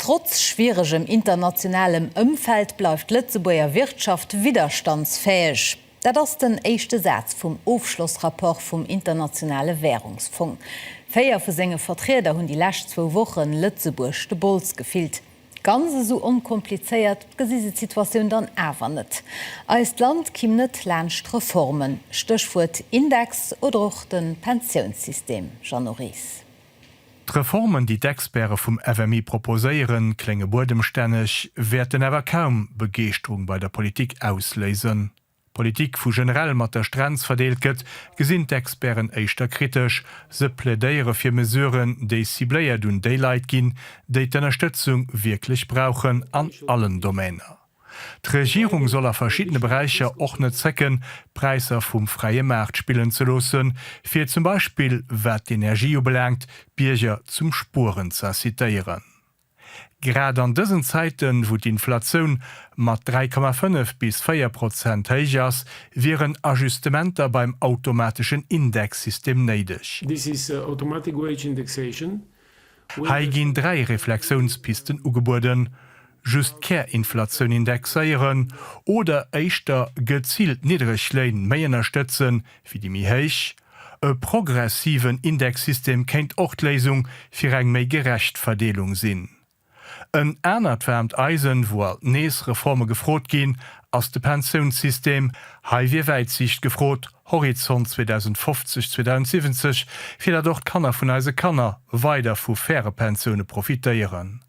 Trotz schwieregem internationalem Ëmfeld bleift d'Lëtzebuerger Wirtschaft widderstandsfäeg. Dat ass den éischte Saz vum Ofschlossrapport vum Internationale Wärungsfong. Véier vu senge Vertrieder hunn déi lescht zwou Wochen Lëtzebuerg de Bols gefillt. Ganz esou onkomplizéiert gesi se d'Situatioun dann awer net. Eist Land kimm net laanscht Reformen, Stéchwuert Index oder och de Pensiounssystem, Jeannot Ries. D'Reformen, déi d'Experte vum FMI proposéieren, klénge buedemstänneg, wäerten awer kaum Begeeschterung bei der Politik ausléisen. Politik, wou generell mat der Strenz verdeelt gëtt, gesinn d'Experten éischter kritesch. Se plädéiere fir Mesuren, déi cibléiert un déi Leit ginn, déi d'Ënnerstëtzung wierklech brauchen, an allen Domainer. D'Regierung soll a verschiddene Beräicher och net zécken, d'Präisser vum fräie Maart spillen ze loossen, fir zum Beispill, wat d'Energie ubelaangt, d'Bierger zum Spueren z'incitéieren. Grad an dësen Zäiten, wou d'Inflatioun mat 3,5 bis 4 Prozent héich ass, wieren Ajustementer beim automateschen Indexsystem néideg. Hei ginn 3 Reflexiounspisten ugebueden, just d'Kärinflatioun indexéieren oder éischter geziilt niddreg Léin méi ënnerstëtzen, wéi déi méi héich. E progressiven Indexsystem kéint och d'Léisung fir eng méi gerecht Verdeelung sinn. En anert waarmt Eisen, wou alt nees Reforme gefrot ginn, ass de Pensiounssystem. Hei wier Wäitsiicht gefrot, Horizont 2050, 2070, fir datt och d'Kanner vun eise Kanner weider vu faire Pensioune profitéieren.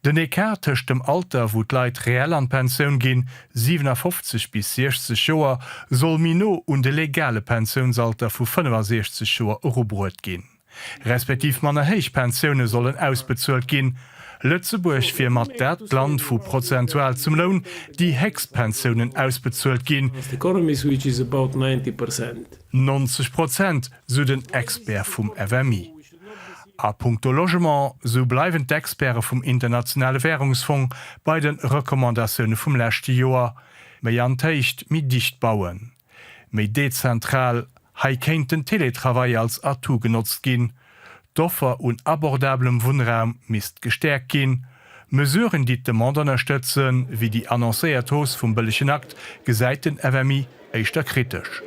Den Ecart tëscht dem Alter, wou d'Leit reell an d'Pensioun ginn, 57 bis 60 Joer, soll méi no un de legale Pensiounsalter vu 65 Joer erubruet ginn. Respektiv manner héich Pensioune sollen ausbezuelt ginn. Lëtzebuerg wier mat dat Land, wou prozentual zum Loun déi héchst Pensiounen ausbezuelt ginn. 90 Prozent, sou den Expert vum FMI. A punkto Logement, sou bleiwen d'Experte vum Internationale Wärungsfong bei de Recommandatioune vum leschte Joer, méi an d'Héicht, méi dicht bauen, méi dezentral, hei kéint den Teletravail als Atout genotzt ginn, d'Offer un abordabelem Wunnraum misst gestäerkt ginn, Mesuren, déi d'Demande ënnerstëtzen, wéi déi annoncéiert Hausse vum bëllegen Akt, gesäit den FMI éischter kritesch.